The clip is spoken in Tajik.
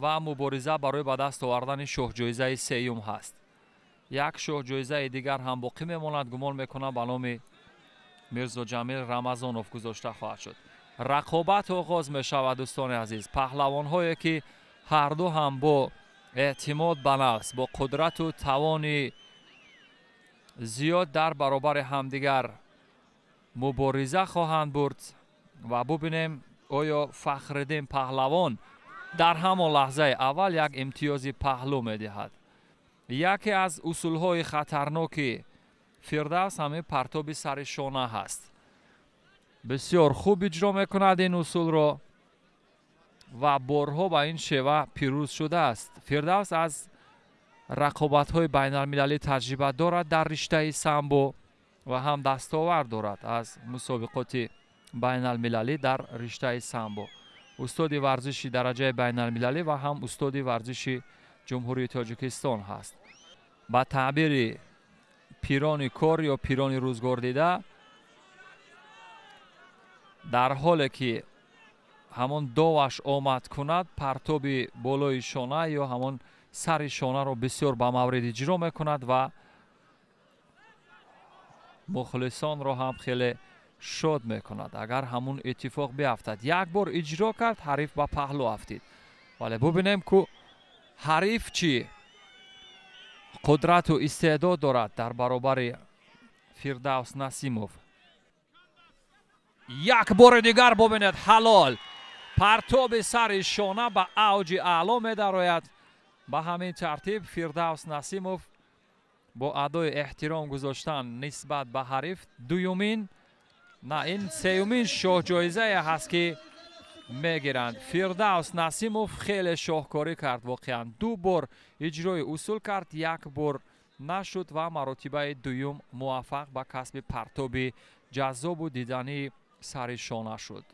Ва мубориза барои ба даст овардани шоҳҷоизаи сеюм ҳаст. Як шоҳҷоизаи дигар ҳам боқӣ мемонад, гумон мекунам, ба номи Мирзоҷамил Рамазонов гузошта хоҳад шуд. Рақобат оғоз мешавад, дӯстони азиз. Паҳлавонҳое, ки ҳарду ҳам бо эътимод ба нафс, бо қудрату тавони зиёд дар баробари ҳамдигар мубориза хоҳанд бурд. Ва бубинем, оё Фахриддин Паҳлавон дар ҳамон лаҳзаи аввал як имтиёзи паҳлӯ медиҳад. Яке аз усулҳои хатарноки Фирдавс ҳамин партоби сари шона ҳаст. Бисёр хуб иҷро мекунад ин усулро ва борҳо ба ин шева пирӯз шудааст. Фирдавс аз рақобатҳои байналмилалӣ таҷриба дорад дар риштаи самбо ва ҳам дастовард дорад аз мусобиқоти байналмилалӣ дар риштаи самбо. Устоди варзиши дараҷаи байналмилалӣ ва ҳам устоди варзиши Ҷумҳурии Тоҷикистон ҳаст. Ба таъбири пирони кор ё пирони рӯзгордида, дар ҳоле ки ҳамон доваш омад кунад, партоби болои шона ё ҳамон сари шонаро бисёр ба маврид иҷро мекунад ва мухлисонро ҳам хеле шод мекунад, агар ҳамун иттифоқ биафтад. Як бор иҷро кард, ҳариф ба паҳлӯ афтид, вале бубинем, ку ҳариф чӣ қудрату истеъдод дорад дар баробари Фирдавс Насимов. Як бори дигар бубинед, ҳалол партоби сари шона ба авҷи аъло медарояд. Ба ҳамин тартиб Фирдавс Насимов бо адои эҳтиром гузоштан нисбат ба ҳариф дуюмин, на, ин сеюмин шоҳҷоизае ҳаст, ки мегиранд. Фирдавс Насимов хеле шоҳкорӣ кард. Воқеан, ду бор иҷрои усул кард, як бор нашуд ва маротибаи дуюм муваффақ ба касби партоби ҷаззобу дидании сари шона шуд.